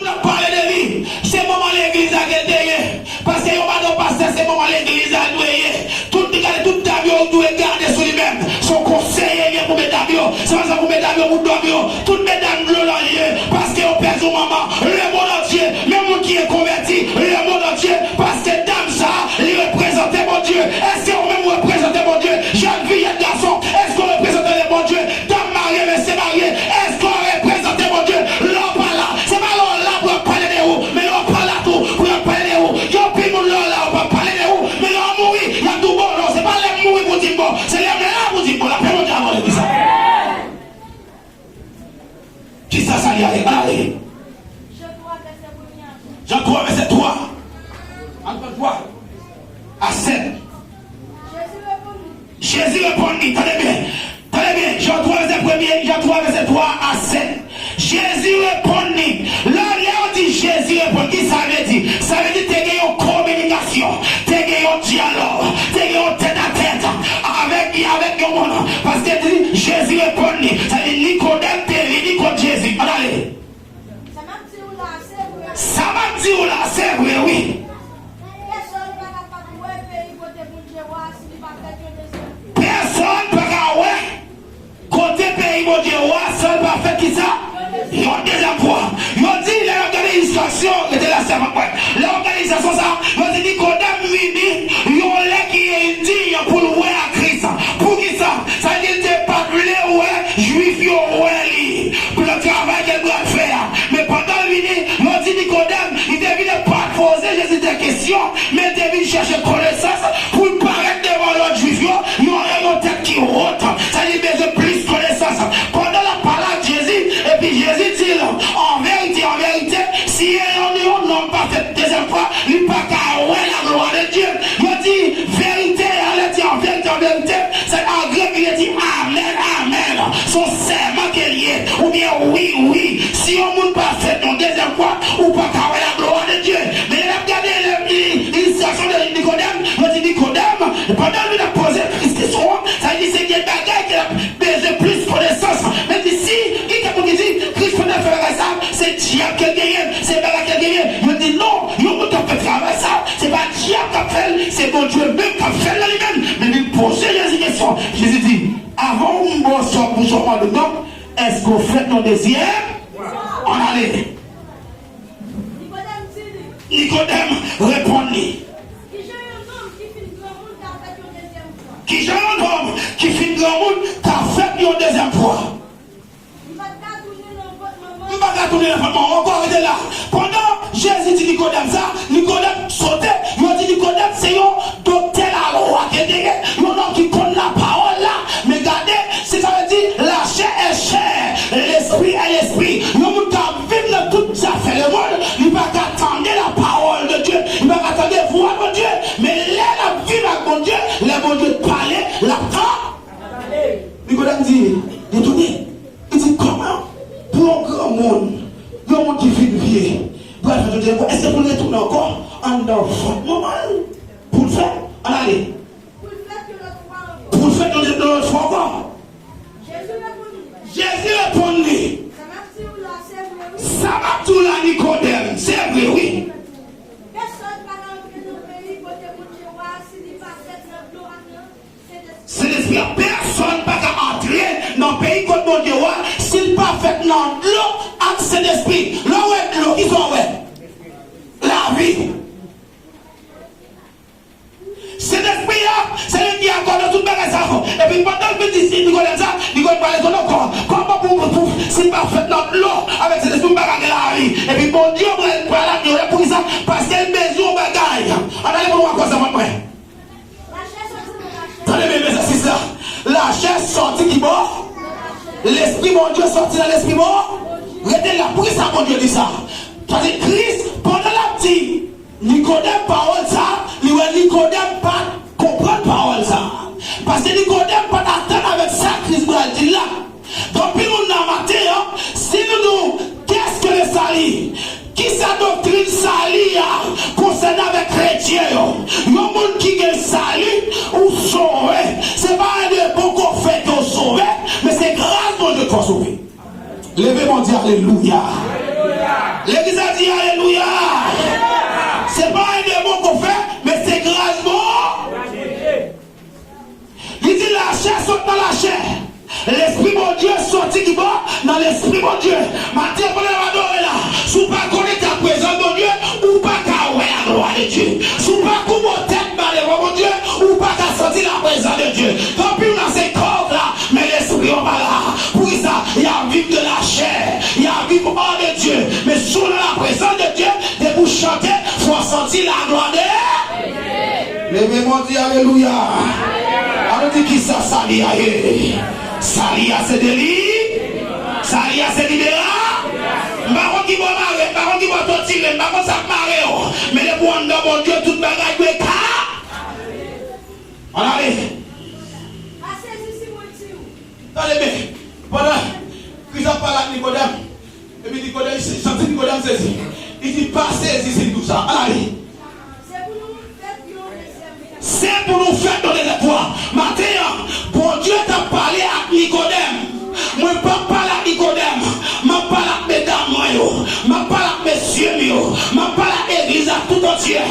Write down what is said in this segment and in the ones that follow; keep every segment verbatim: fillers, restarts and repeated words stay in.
N ap pale de li. Se manman legliz la ke l te ye. Paske yon madan pastè, se manman legliz la l dwe ye. Tout li gade, tout dam yo dwe gade sou li menm. Se yon konseye l ye pou medam yo. Se yon konseye pou medam yo, pou dam yo. Tout medam dlo nan je. Paske yo pèdi yon manman. Le monde entier, menm moun ki ye konvèti, le monde entier, paske dam sa, li reprezante Bondye. Èske ou menm ou reprezante Bondye? Jèn fi, jèn gason, èske ou reprezante le Bondye? Dam marye, mesye marye, èske w reprezante Bondye? Lè w pa la, se pa lè w la pou y ap pale de ou, men lè w pa la tou pou y ap pale de ou. Gen anpil moun lè w la, yo p ap pale de ou, men lè w mouri, y ap di w bon, non, se pa lè m mouri pou w di m bon, se lè m la pou w di m bon. Lapè Bondye avè w, legliz la. Kisa sa li ale? Ann ale. Jan twa, vèsè twa. Jan twa, vèsè twa. Jan twa, twa a sèt. Jezi reponn li. Jezi reponn li. Tande byen. Tande byen. Jan twa, vèsè premye, Jan twa, vèsè twa a sèt. Jezi reponn li. Lè, lè yo di Jezi reponn, ki sa vle di? Sa vle di te gen yon kominikasyon, te gen yon dyalòg, te gen yon tètatèt avèk, avèk yon moun. Paske di, Jezi reponn li. Sa vle di Nikodèm te vini kot Jezi. Ann ale. Sa m ap di w la, se vre. Sa m ap di w la, se vre, wi. Pèsonn pa kapab wè peyi kote Bondye wa a si li pa fèt yon dezyèm fwa. Pèsonn pa ka wè kote peyi Bondye wa a san l pa fèt kisa? Yon dezyèm fwa. Yo di, lè y ap gade ilistasyon, rete la sèlman mwen. Lè y ap gade ilistasyon sa, yo di Nikodèm vini yon lè ki endiy pou l wè a Kris. Poukisa? Sa vle di l te pa t vle wè Jwif yo wè li pou nan travay ke l pral fè a. Men pandan l vini, yo di Nikodèm, li te vin pa poze Jezi de kesyon, men li te vin chèche konesans pou l parèt devan lòt Jwif yo, yon, yon tèt ki wot. Sa li bezwen plis konesans. Pandan l ap pale ak Jezi, epi Jezi di l, an verite, an verite, si yon, yon nonm pa fèt dezyèm fwa, li pa ka wè la gloire de Dieu. Yo di, verite, an verite, an verite, an verite, se an grèk li di amèn, amèn. Se yon sèman ke l ye. Oubyen wi, wi. Si yon moun pa fèt yon dezyèm fwa, ou pa ka wè la gloire de Dieu. Men lè n ap gade le, i- ilistrasyon de Nikodèm, yo di Nikodèm, pandan nou ap poze Kris kesyon an, sa vle di se gen bagay ke l ap bezwen plis konesans. Men di si, gen kèk moun ki di, Kris pa t fè bagay sa, se dyab ke l genyen, se bagay ke l genyen. Yo di non, yon moun k ap fè travay sa, se pa dyab k ap fè l, se Bondye menm k ap fè l nan li menm. Men li poze Jezi kesyon. Jezi di, avan w m ba w sa w pou sa w mande m nan, èske w fèt yon dezyèm? Ann ale. Nikodèm di li. Nikodèm reponn li. Kijan yon nonm ki fin granmoun ka fèt yon dezyèm fwa? Kijan yon nonm ki fin granmoun ka fèt yon dezyèm fwa? M pa t ka tounen nan vant manman m. M pa ka tounen nan vant manman m ankò, rete la. Pandan Jezi di Nikodèm sa, Nikodèm sote. Yo di Nikodèm se yon doktè lalwa ke te ye, yon nonm ki konn lapawòl la. Men gade, se sa vle di, la chair est chair, l'esprit est l'esprit. Yon moun k ap viv nan tout zafè lemonn, li pa ka tande la parole de Dieu, li pa ka tande vwa Bondye. Men lè l ap viv ak Bondye, lè Bondye pale, l ap tande. Nikodèm di, li etone. Li di, kòman pou yon granmoun, yon moun ki fin vye, pral fè tout efò, èske pou l retounen ankò anndan vant manman l? Pou l fè, ann ale. Pou l fèt yon lòt fwa ankò. Pou l fèt yon lòt fwa ankò. Jezi reponn li. Jezi reponn li. Sa m ap di w la, se vre, wi. Sa m ap di w la, Nikodèm, se vre, wi. Pèsonn pa ka antre nan peyi kote Bondye wa a si li pa fèt nan dlo ak nan Sentespri a. Pèsonn pa ka antre nan peyi kot Bondye wa si l pa fèt nan dlo ak Sentespri. Lè w wè dlo, kisa w wè? Lavi. Sentespri a, se li ki akòde tout bagay sa yo. Epi pandan l fin di Nikodèm sa, Nikodèm pale konn ankò. Kòman pou, pou, si m pa fèt nan dlo avèk Sentespri, m pa ka gen lavi. Epi Bondye pral, pral adore l. Poukisa? Paske l bezwen yon bagay. Ann ale pou nou wè kòman sa mwen mwen. Tande byen, mesye, sis la. Lachè sòti ki bò? Lespri Bondye sòti nan lespri bò? Rete la. Poukisa Bondye di sa? Paske Kris, pandan l ap di Nikodèm pawòl sa, li wè Nikodèm pa t konprann pawòl sa. Paske Nikodèm pa t atann avèk sa Kris pral di l la. Gen anpil moun nan maten an, si nou di w, qu'est-ce que le salut? Kisa doktrin sali a konsène avèk kretyen yo? Yon moun ki gen sali, ou sove. Se pa de bon k ou fè ke w sove, men se gras Bondye k fè w sove. Leve men w di alelouya. Legliz la Ki bon nan lespri Bondye. Maten, pandan n ap adore la, si w pa konekte ak prezans Bondye, ou pa ka wè la glwa de Dye. Si w pa koube tèt ba devan Bondye, ou pa ka santi la prezans de Dye. Tanpri w nan se kò w la, men lespri w pa la. Poukisa? Y ap viv de la chè, y ap viv hors de Dieu. Men si w nan la prezans de Dye, depi w chante, fò w santi la glwa de Leve men w di alelouya. Ann di kisa sali a ye. Sali a se deli. Sali a se libera. M pa konn ki bò mare, m pa konn ki bò tòtire, m pa konn sa k mare w. Men depi w anndan Bondye, tout bagay dwe ka. Ann ale. Tande byen. Pandan Kris ap pale ak Nikodèm, epi Nikodèm, santi Nikodèm sezi. Li di, "Pa sezi si m di w sa." Ann ale. Se pou nou fèt yon dezyèm fwa. Maten an, Bondye t ap pale ak Nikodèm. Mwen p ap pale ak Nikodèm. M ap pale ak medam mwen yo. M ap pale ak mesye m yo. M ap pale ak legliz la tout antye.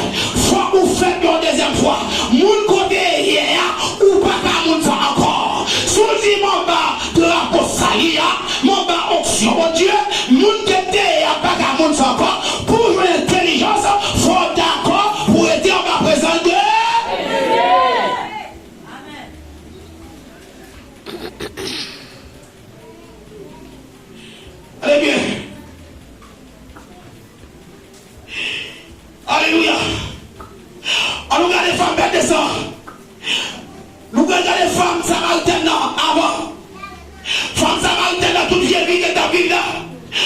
Fòk ou fèt yon dezyèm fwa. Moun kote ye a, ou pa ka moun sa ankò. Si w di m anba drapo sali a, m anba onksyon Bondye, moun ke m te ye a pa ka moun sa ankò. Pou w jwenn entèlijans, fò w dakò pou w rete anba prezans de. Tande byen. Alelouya. Ann nou gade fanm pèt de san. Nou pral gade fanm samaritèn nan avan. Fanm samaritèn nan, tout vye vi ke l t ap viv la,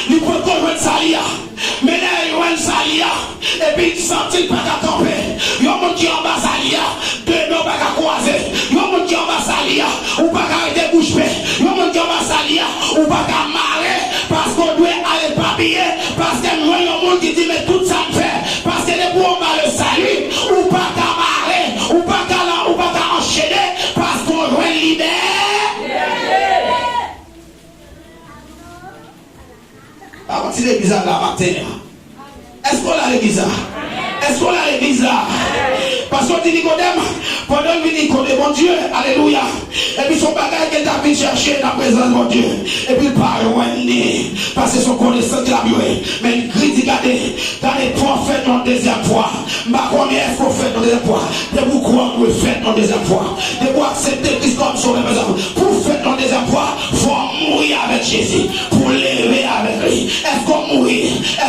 li potko jwenn sali a. Men lè l jwenn sali a, epi l santi l pa ka kanpe. Yon moun ki anba sali a, de men w pa ka kwaze. Yon moun ki anba sali a, ou pa ka rete bouch be. Yon moun ki anba sali a, ou pa ka mare, paske w dwe al epapiye, paske m jwenn yon moun ki di, "Men tout sa m fè." Paske depi w anba le sali, ou pa ka mare, ou pa ka la, ou pa ka anchene, paske w jwenn libè. Pa pati legliz la maten an. Èske w la legliz la? Èske w la legliz la? Paske w di Nikodèm, pandan l vini kote Bondye, alelouya, epi se yon bagay ke l t ap vin chèche nan prezans Bondye, epi l pa jwenn ni, paske se yon konesans ke l ap jwenn. Men l di, gade, gade, fò w fèt yon dezyèm fwa. M pa konnen èske w fèt yon dezyèm fwa. Depi w kwè w dwe fèt yon dezyèm fwa. Depi w aksepte Kris kòm sovè pèsonèl, pou w fèt yon dezyèm fwa, fò w mouri avèk Jezi, pou w leve avèk li. Èske w mouri?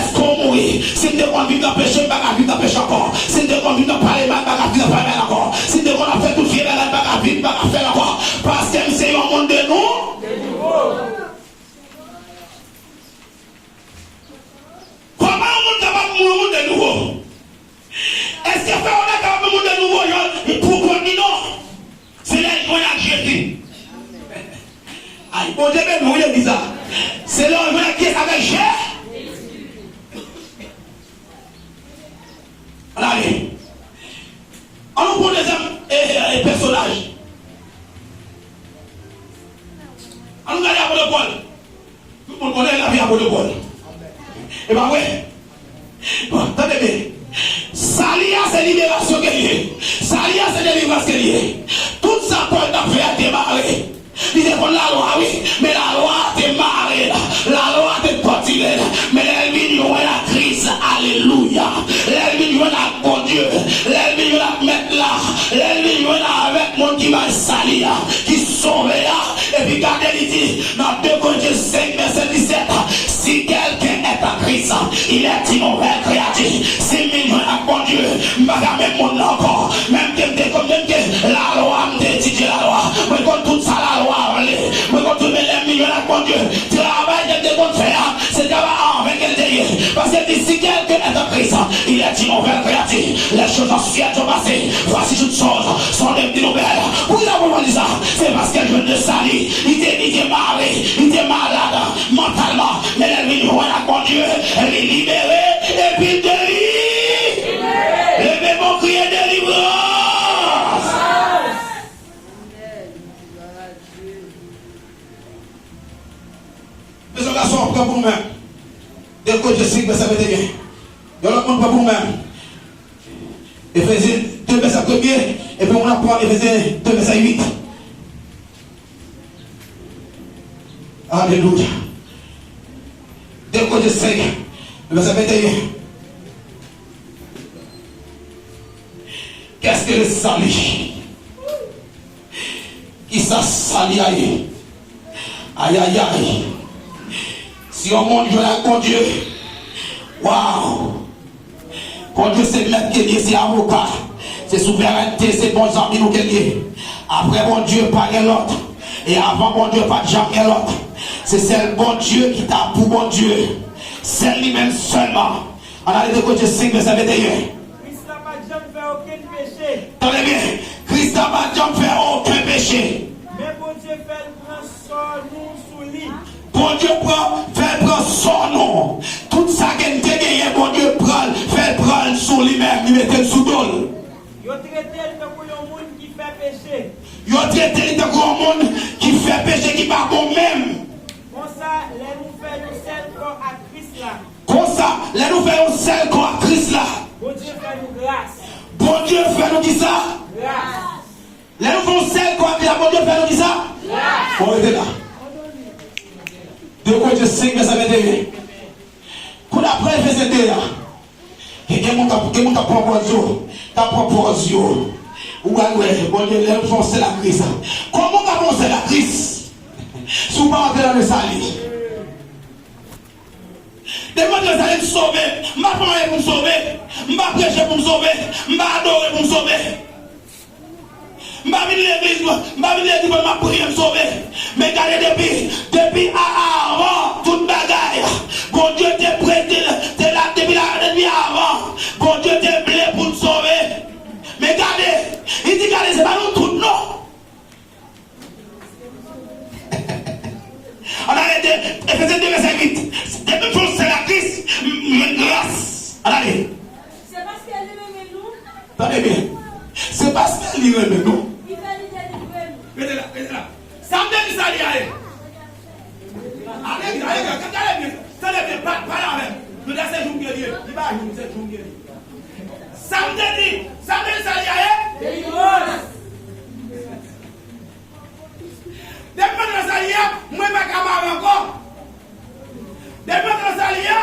Èske w mouri? Si m te konn viv nan peche, m pa ka viv nan peche ankò. Si m te konn viv nan pale mal, m pa ka viv nan pale mal ankò. Si m te konn ap fè tout vye bagay, m pa ka viv, m pa ka fè l ankò. Paske m se yon moun de nou. Kòman yon moun kapab yon moun de nouvo? Èske frè Ronald kapab yon moun de nouvo, yon, pou kont li? Non. Se lè l jwenn ak Jezi. Ay, Bondye beni w, legliz la. Se lè w jwenn ak Jezi, avèk Jezi. Ann ale. Ann nou pran dezyèm, e, e, e, pèsonaj. Ann nou gade apot Pòl. Tout moun konnen lavi apot Pòl. E pa vre? Bon, tande byen. Sali a se liberasyon ke l ye. Sali a se delivrans ke l ye. Tout sa Pòl t ap fè a te mare. Li te konn lalwa, wi, men lalwa a te mare l. Lalwa a te tòtire l. Men lè l vin jwenn ak Kris, alelouya. Lè l vin jwenn ak Bondye, lè l vin jwenn ak Mèt la, lè l vin jwenn avèk moun ki bay sali a, ki sove a, epi gade li di nan de Korentyen senk, vèsè disèt, si quelqu'un est en Christ, il est une nouvelle créature. Si m vin jwenn ak Bondye, m pa ka menm moun nan ankò. Menm ke m te konn, menm ke lalwa, m te etidye lalwa. Mwen konn tout sa lalwa a vle. Mwen konn tout, men lè m vin jwenn ak Bondye, travay ke m te konn fè a, se travay anven ke l te ye. Paske l di, si quelqu'un est en Christ, il est une nouvelle créature. Les choses anciennes sont passées. Voici toutes choses sont devenues nouvelles. Poukisa pou l di sa? Se paske l jwenn le sali. Li te, li te mare, li te malad mantalman. Men lè l vin jwenn ak Bondye, li libere, epi l delivre. Leve men w, kriye delivrans. Mesye gason, pran pou nou menm. De Korentyen senk, vèsè venteyen. Yon lòt moun pran pou nou menm. Efezyen de, vèsè premye, epi nou ap pran Efezyen de, vèsè uit. Alelouya. De Korentyen senk, vèsè venteyen. Qu'est-ce que le salut? Kisa sali a ye? Ayayay. Si yon moun jwenn ak Bondye, waw! Bondye se mèt ke l ye, se avoka, se souverènte, se bon zanmi nou ke l ye. Apre Bondye, pa gen lòt. E avan Bondye, pa t janm gen lòt. Se sèl Bondye ki ta pou Bondye. Sèl li menm sèlman. Ann ale de Korentyen senk, vèsè venteyen. Kris la pa t janm fè okenn peche. Tande byen. Kris la pa t janm fè okenn peche. Men Bondye fè l pran sò nou sou li. Bondye pran, fè l pran sò nou. Tout sa ke n te genyen, Bondye pran l, fè l pran l sou li menm, li mete l sou do l. Yo trete l tankou yon moun ki fè peche. Yo trete li tankou yon moun ki fè peche, ki pa bon menm. Konsa, lè nou fè yon sèl kò ak Kris la. Konsa, lè nou fè yon sèl kò ak Kris la. Bondye fè nou gras. Bondye fè nou kisa? Gras. Lè nou fè yon sèl kò ak li la, Bondye fè nou kisa? Gras. Bon, rete la. De Korentyen senk, vèsè venteyen. Kou n ap pran Efesyen de a, gen, gen moun k ap, gen moun k ap pran pòz yo, k ap pran pòz yo. Ou pral wè, Bondye, lè nou fè yon sèl ak Kris la. Kòman w ka fè yon sèl ak Kris? Si w pa antre nan le sali. Depi m antre nan sali, m sove. M pa fè anyen pou m sove. M pa preche pou m sove. M pa adore pou m sove. M pa vin legliz, m pa vin legliz pou m ap priye, m sove. Men gade depi, depi a, avan tout bagay, Bondye te prete, te la, depi la, depi avan, Bondye te vle pou n sove. Men gade, li di gade, se pa nou tout non. Ann ale de, Efesyen de vèsè uit. Depi m fè yon sèl ak Kris, m, m jwenn gras. Ann ale. Se paske li renmen nou. Tande byen. Se paske li renmen nou. Ki fè li delivre nou. Rete la, rete la. Sa m te di sali a ye. Ale, ale, gade, gade byen. Tande byen, pa, pale avè m. Jodi a se jou m gen li ye. Li pa jou m, se jou m gen li. Sa m te di, sa m te di sali a ye. Delivrans. Depi m antre nan sali a, mwen pa ka mare ankò. Depi m antre nan sali a,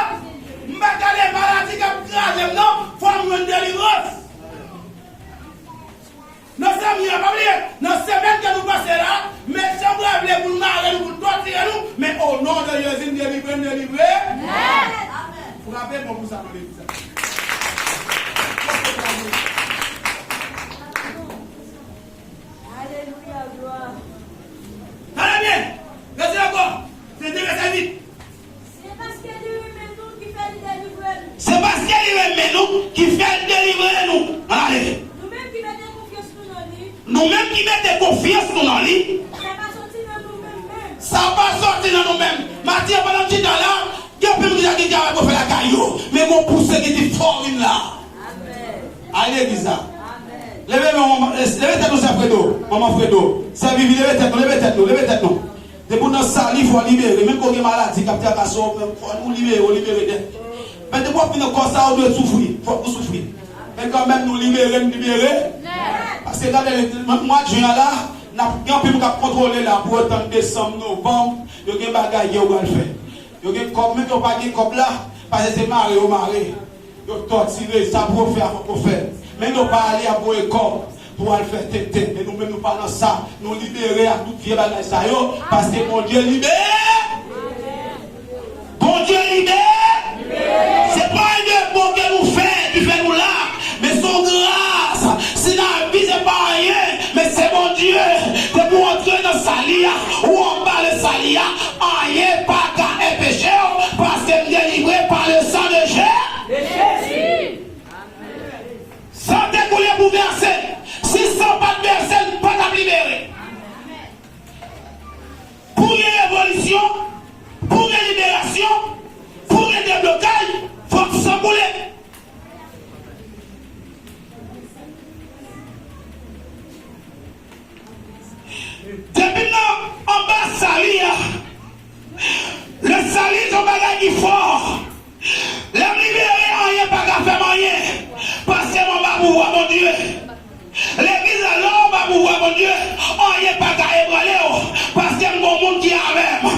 m pa ka de maladi k ap kraze m non, fò m jwenn delivrans. Nan semèn, pa bliye, nan semèn ke nou pase la, mechan an vle pou l mare nou, pou l tòtire nou, men o non de Jezi, m delivre, m delivre. Frape bon pou sa nan legliz la. Alelouya, glwa. Tande byen. Rete ankò. Se de vèsè uit. Se paske li renmen nou ki fè li delivre nou. Se paske li renmen nou ki fè l delivre nou. Ale. Nou menm ki mete konfyans nou nan li. Nou menm ki mete konfyans nou nan li. Sa pa soti nan nou menm menm. Sa pa soti nan nou menm. Maten an, pandan m chita la, gen anpil moun ki ta gen travay pou fè lakay yo, men gon pouse ki di fò w vin la. Amèn. Al legliz la. Amèn. Leve men w, leve tèt nou, sè Fredo, manman Fredo, sè Vivi, leve tèt nou, leve tèt nou, leve tèt nou. Depi w nan sali, fò w libere. Menm ke w gen maladi k ap trakase w, men fò nou libere, w libere nèt. Men depi w ap vin nan kò sa, w dwe soufri. Fòk nou soufri. Men kanmenm, nou libere, n libere. Paske gade, mwa jen an la, n ap gen anpil moun k ap kontwole la pou yo tann desanm, novanm, yo gen bagay yo pral fè. Yo gen kòb, menm yo pa gen kòb la, paske se mare yo mare. Yo tòtire, sa pou yo fè a, fòk yo fè. Men yo pa ale ap voye kòb pou al fè tenten. Men nou menm, nou pa nan sa. Nou libere ak tout vye bagay sa yo, paske Bondye libere. Bondye libere. Se pa anyen de bon ke nou fè ki fè nou la, men se yon gras. Si lavi se pa anyen, men se Bondye. Depi w antre nan sali a, ou anba le sali a, anyen pa ka enpeche w, paske m delivre pa le sang de Jezi. De Jezi. San te koule pou vèse. Si san pa t vèse, n pa t ap libere. Pou gen revolisyon, pou gen liberasyon, pou gen deblokaj, fòk san koule. Depi m nan anba sali a, le sali se yon bagay ki fò. Lè m libere, anyen pa ka fè m anyen, paske m anba pouvwa Bondye. Legliz la, lè w anba pouvwa Bondye, anyen pa ka ebranle w, paske m gon moun ki avè m.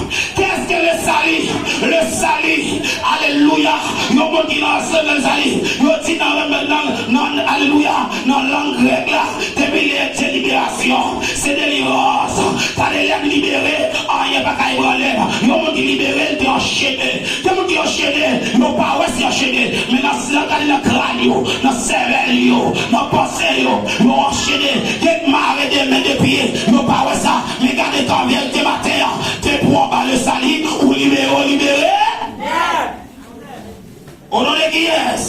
Yon moun ki nan sèl sali, yo di nan, nan, nan, nan, alelouya, nan lang grèk la, depi lè se liberasyon, se delivrans. Sa de lè libere, anyen pa ka ebranle l. Yon moun ki libere, l te anchene. Gen moun ki anchene, yo pa wè si anchene. Men nan, nan, gade nan kràn yo, nan sèvèl yo, nan panse yo, yo anchene. Gen mare de men de pye, yo pa wè sa. Men gade tan verite maten an, depi w anba le sali, ou libere, ou libere. O non de kiyès?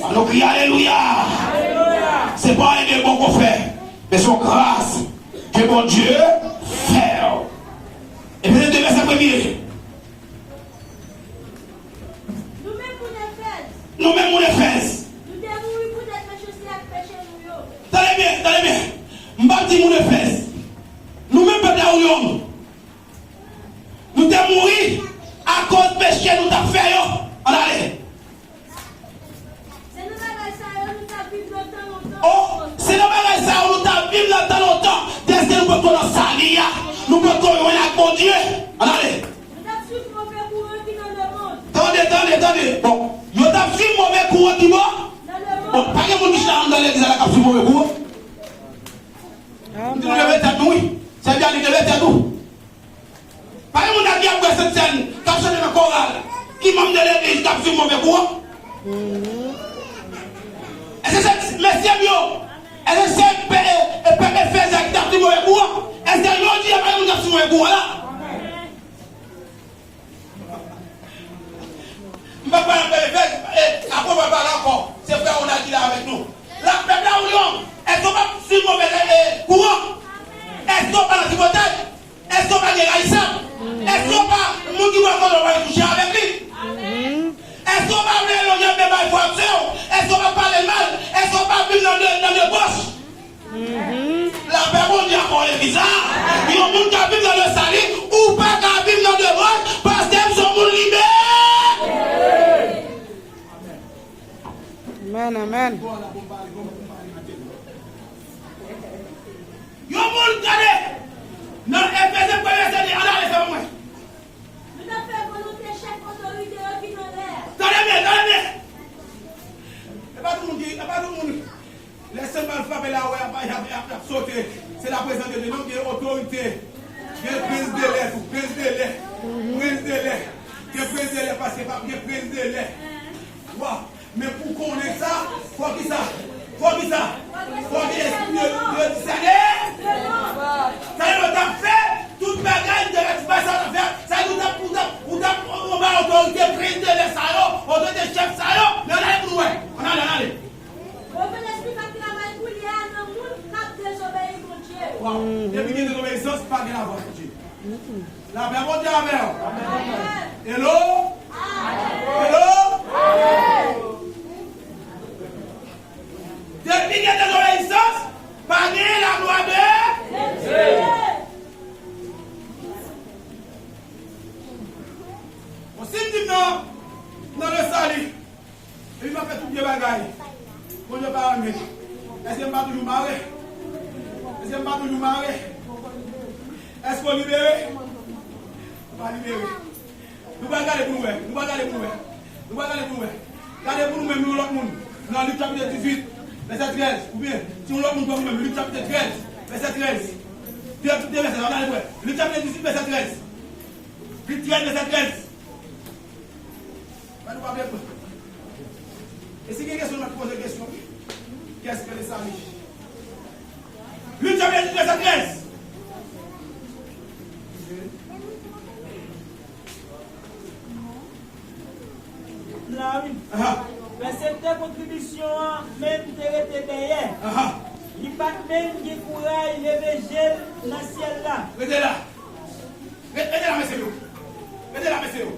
An nou kriye alelouya. Se pa anyen de bon ke w fè, men se yon gras ke Bondye fè w. Efezen de vèsè premye. Nou menm moun Efèz. Nou menm moun Efèz. Nou te mouri poutèt mechanste ak peche nou yo. Tande byen, tande byen. M p ap di moun Efèz. Nou menm pèp Dawulong. Nou te mouri akoz peche nou t ap fè yo. Ann ale. Se nan bagay sa yo nou t ap viv nan tan lontan. Oh, se nan bagay sa yo nou t ap viv nan tan lontan. Dèske nou potko nan sali a, nou potko jwenn ak Bondye. Ann ale. Nou t ap swiv move kouran ki nan lemonn. Tande, tande, tande. Bon, yo t ap swiv move kouran ki bò? Nan lemonn. Bon, pa gen moun ki chita anndan legliz la k ap swiv move kouran. M di nou leve tèt nou, wi. Sèvitè, nou leve tèt nou. Pa gen moun ki ap bwè Sentsèn, k ap chante nan koral, ki manm de legliz, k ap swiv move kouran. Èske se, mesye m yo, èske se pe-, e, e pèp Efèz la ki t ap swiv move kouran? Èske jodi a pa gen moun k ap swiv move kouran la? M pa pale anpil, e, apre mwen pale ankò. Se frè Ronald ki la avèk nou. La, pèp Dawulong, èske w pa swiv move, e, kouran? Èske w pa nan tripotay? Èske w pa gen rayisab? Èske w pa moun ki pran kòlè w pa kouche avèk li? Èske w pa vle elonje men bay frè w, sè w? Èske w pa pale l mal? Èske w pa viv nan de, nan debòch? Lapè Bondye a fè w legliz la. Yon moun ka viv nan le sali, ou pa ka viv nan debòch, paske m se yon moun libere. Amèn, amèn. Yon moun, gade, nan Efezen premye sète, ann ale fè mwen. Nou t ap fè volonte chèf otorite yo ki nan lè a. Tande byen, tande byen. E pa tout moun ki, e pa tout moun. Lè senbal frape la, wè, ap, ap, ap, ap sote. Se la prezans de Dye, non, gen otorite. Gen prens de lè tou, prens de lè. Prens de lè. Gen prens de lè, paske pa gen prens de lè. Wa. Men pou konnen sa, fò ki sa? Fò ki sa? Fò gen espri de, de disène. Sa yo t ap fè, tout bagay, de la ti bagay sa yo t ap fè, sa yo t ap, ou t ap, ou t ap, ou ba otorite prens de lè sa yo, otorite chèf sa yo, men ann ale pou nou wè. Ann ale, ann ale. Move lespri k ap travay koulye a nan moun k ap dezobeyi Bondye. Waw. Depi gen dezobeyisans, pa gen lavwa Bondye. Lapè Bondye avè w. Hello? Hello? Depi gen dezobeyisans, pa gen laglwa de Bondye. Bon, si m di m nan, nan le sali, epi m ap fè tout vye bagay. Bondye pa renmen. Èske m pa toujou mare? Èske m pa toujou mare? Èske w libere? Ou pa libere. Nou pral gade pou nou wè. Nou pral gade pou nou wè. Nou pral gade pou nou wè. Gade pou nou menm yon lòt moun. Nan Lik chapit dizuit, vèsè trèz. Oubyen, si yon lòt moun pran pou menm, Lik chapit trèz, vèsè trèz. De, de vèsè, nou pral gade pou wè. Lik chapit dizuit, vèsè trèz. Lik trèz, vèsè trèz. Mwen nou pa vle pran. E si gen kesyon, nou mèt poze kesyon, wi. Qu'est-ce que le salut? Lik chapit dizuit, vèsè trèz. La, wi. Aha. Pèseptè kontribisyon an menm te rete dèyè. Aha. Li pa t menm gen kouray leve je l nan syèl la. Rete la. Rete, rete la, mesye yo. Rete la, mesye yo.